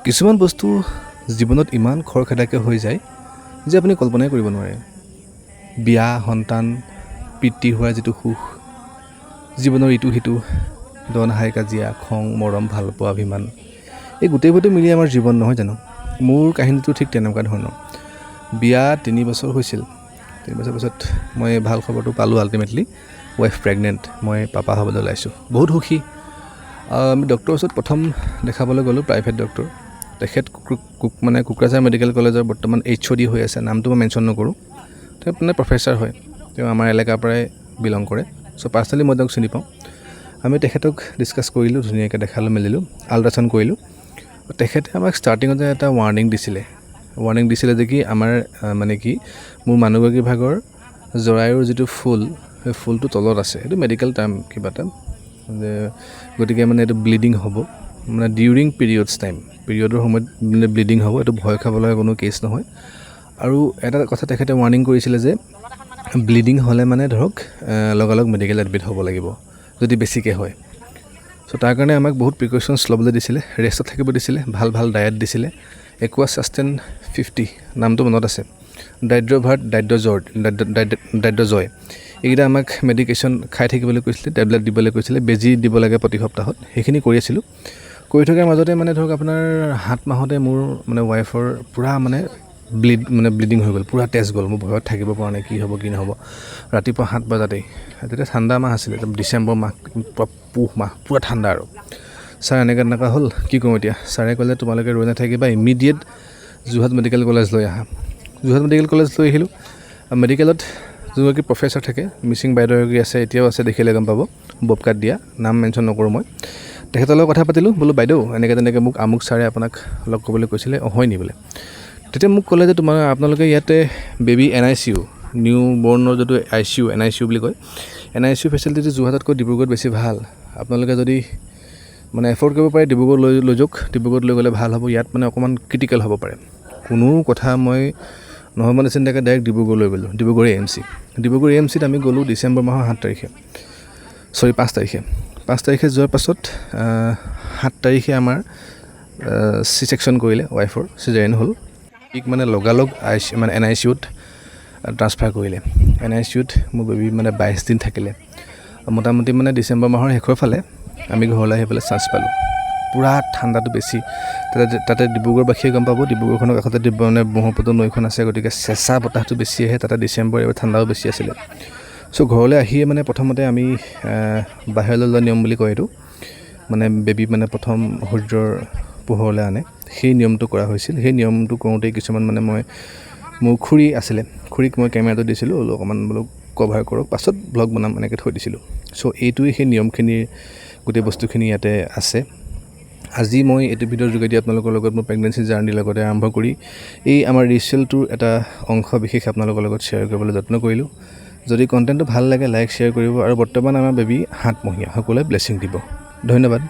কিছুমান বস্তু জীৱনত ইমান খৰখেদাকৈ হৈ যায় যে আপুনি কল্পনাই কৰিব নোৱাৰে। বিয়া, সন্তান, পিতৃ হোৱাৰ যিটো সুখ, জীৱনৰ ইটো সিটো দন, হাই কাজিয়া, খং, মৰম, ভালপোৱা, অভিমান, এই গোটেইবোৰতে মিলি আমাৰ জীৱন, নহয় জানো? মোৰ কাহিনীটো ঠিক তেনেকুৱা ধৰণৰ। বিয়া 3 বছৰ হৈছিল। 3 বছৰ পিছত মই ভাল খবৰটো পালোঁ, আল্টিমেটলি ৱাইফ প্ৰেগনেণ্ট, মই পাপা হ'বলৈ ওলাইছোঁ। বহুত সুখী। আমি ডক্টৰৰ ওচৰত প্ৰথম দেখাবলৈ গ'লোঁ, প্ৰাইভেট ডক্টৰ। তেখেত মানে কোকৰাঝাৰ মেডিকেল কলেজৰ বৰ্তমান এইচঅ'ডি হৈ আছে। নামটো মই মেনশ্যন নকৰোঁ। তেওঁ মানে প্ৰফেচাৰ হয়। তেওঁ আমাৰ এলেকাৰ পৰাই বিলং কৰে। চ' পাৰ্চনেলি মই তেওঁক চিনি পাওঁ। আমি তেখেতক ডিছকাছ কৰিলোঁ, ধুনীয়াকৈ দেখালোঁ মেলিলোঁ, আল্ট্ৰাচাউণ্ড কৰিলোঁ। তেখেতে আমাক ষ্টাৰ্টিঙতে এটা ৱাৰ্ণিং দিছিলে। ৱাৰ্ণিং দিছিলে যে কি আমাৰ মানে কি মোৰ মানুহগৰাকীৰ ভাগৰ জৰায়ুৰ যিটো ফুল, সেই ফুলটো তলত আছে। সেইটো মেডিকেল টাৰ্ম কিবা এটা যে গতিকে মানে এইটো ব্লিডিং হ'ব, মানে ডিউৰিং পিৰিয়ডছ টাইম, পিৰিয়ডৰ সময়ত মানে ব্লিডিং হ'ব। এইটো ভয় খাব লগা কোনো কেছ নহয়। আৰু এটা কথা তেখেতে ৱাৰ্ণিং কৰিছিলে যে ব্লিডিং হ'লে মানে ধৰক লগালগ মেডিকেল এডমিট হ'ব লাগিব যদি বেছিকৈ হয়। চ' তাৰ কাৰণে আমাক বহুত প্ৰিকশ্যনছ ল'বলৈ দিছিলে, ৰেষ্টত থাকিব দিছিলে, ভাল ভাল ডায়েট দিছিলে। একুৱা ছাষ্টেইন 50, নামটো মনত আছে, ডাইড্ৰভাৰ্ট, ডাইড্ৰজৰ্ড, ডাইড্ৰজয়, এইকেইটা আমাক মেডিকেশ্যন খাই থাকিবলৈ কৈছিলে, টেবলেট দিবলৈ কৈছিলে, বেজী দিব লাগে প্ৰতি সপ্তাহত। সেইখিনি কৰি আছিলোঁ। কৰি থকাৰ মাজতে মানে ধৰক আপোনাৰ 7 মাহতে মোৰ মানে ৱাইফৰ পূৰা মানে ব্লিড, মানে ব্লিডিং হৈ গ'ল, পূৰা তেজ গ'ল। মোৰ ভয়ত থাকিব পৰা নাই, কি হ'ব কি নহ'ব। ৰাতিপুৱা 7 বজাতেই, তেতিয়া ঠাণ্ডা মাহ আছিলে, একদম ডিচেম্বৰ মাহ, পূৰা পুহ মাহ, পূৰা ঠাণ্ডা। আৰু ছাৰ, এনেকুৱা তেনেকুৱা হ'ল, কি কৰোঁ এতিয়া? ছাৰে ক'লে, তোমালোকে ৰৈ নাথাকিবা, ইমিডিয়েট যোৰহাট মেডিকেল কলেজ লৈ আহা। যোৰহাট মেডিকেল কলেজ লৈ আহিলোঁ। মেডিকেলত যোনগৰাকী প্ৰফেচাৰ থাকে, মিচিং বাইদেউ এগৰাকী আছে, এতিয়াও আছে, দেখিলে গম পাব, ববকাট দিয়া, নাম মেনশ্যন নকৰোঁ মই। তেখেতৰ লগত কথা পাতিলোঁ। বোলো, বাইদেউ, এনেকৈ তেনেকৈ মোক আমুক ছাৰে আপোনাক লগ কৰিবলৈ কৈছিলে। অঁ, হয় নি বোলে। তেতিয়া মোক ক'লে যে আপোনালোকে ইয়াতে বেবী এনআইচিইউ, নিউ বৰ্ণৰ যিটো আইচিইউ, এনআইচিইউ বুলি কয়, এনআইচিইউ ফেচিলিটিটো যোৰহাটতকৈ ডিব্ৰুগড়ত বেছি ভাল। আপোনালোকে যদি মানে এফৰ্ড কৰিব পাৰে, ডিব্ৰুগড় লৈ লৈ যাওক। ডিব্ৰুগড়ত লৈ গ'লে ভাল হ'ব, ইয়াত মানে অকণমান ক্ৰিটিকেল হ'ব পাৰে। কোনো কথা মই নহ'ব নিচিন্তাকৈ ডাইৰেক্ট ডিব্ৰুগড় লৈ গ'লোঁ, ডিব্ৰুগড় এএমচি। ডিব্ৰুগড় এএমচিত আমি গ'লোঁ ডিচেম্বৰ মাহৰ 7 তাৰিখে, চৰি, 5 তাৰিখে। 5 তাৰিখে যোৱাৰ পাছত 7 তাৰিখে আমাৰ চি ছেকশ্যন কৰিলে, ৱাইফৰ চিজাৰিন হ'ল। ঠিক মানে লগালগ মানে এনআইচিইউত ট্ৰান্সফাৰ কৰিলে। এনআইচিইউত মোৰ বেবী মানে 22 দিন থাকিলে। মোটামুটি মানে ডিচেম্বৰ মাহৰ শেষৰ ফালে আমি ঘৰলৈ আহি পেলাই চান্স পালোঁ। পূৰা ঠাণ্ডাটো বেছি তাতে। ডিব্ৰুগড়বাসীয়ে গম পাব, ডিব্ৰুগড়খনৰ কাষতে মানে ব্ৰহ্মপুত্ৰ নৈখন আছে, গতিকে চেঁচা বতাহটো বেছি আহে তাতে। ডিচেম্বৰ এইবাৰ ঠাণ্ডাও বেছি আছিলে। চ' ঘৰলৈ আহিয়ে মানে প্ৰথমতে আমি বাহিৰলৈ লোৱা নিয়ম বুলি কয় এইটো, মানে বেবী মানে প্ৰথম সূৰ্যৰ পোহৰলৈ আনে, সেই নিয়মটো কৰা হৈছিল। সেই নিয়মটো কৰোঁতেই কিছুমান মানে মই মোৰ খুৰী আছিলে, খুৰীক মই কেমেৰাটো দিছিলোঁ, বোলো অকণমান বোলো কভাৰ কৰক, পাছত ব্লগ বনাম, এনেকৈ থৈ দিছিলোঁ। চ' এইটোৱেই সেই নিয়মখিনিৰ গোটেই বস্তুখিনি ইয়াতে আছে। আজি মই এইটো ভিডিঅ'ৰ যোগেদি আপোনালোকৰ লগত মোৰ প্ৰেগনেঞ্চি জাৰ্ণিৰ লগতে আৰম্ভ কৰি এই আমাৰ ৰিচুৱেলটোৰ এটা অংশ বিশেষ আপোনালোকৰ লগত শ্বেয়াৰ কৰিবলৈ যত্ন কৰিলোঁ। যদি কণ্টেণ্টটো ভাল লাগে, লাইক, শ্বেয়াৰ কৰিব। আৰু বৰ্তমান আমাৰ বেবী 7 মহীয়া। সকলোৱে ব্লেছিং দিব। ধন্যবাদ।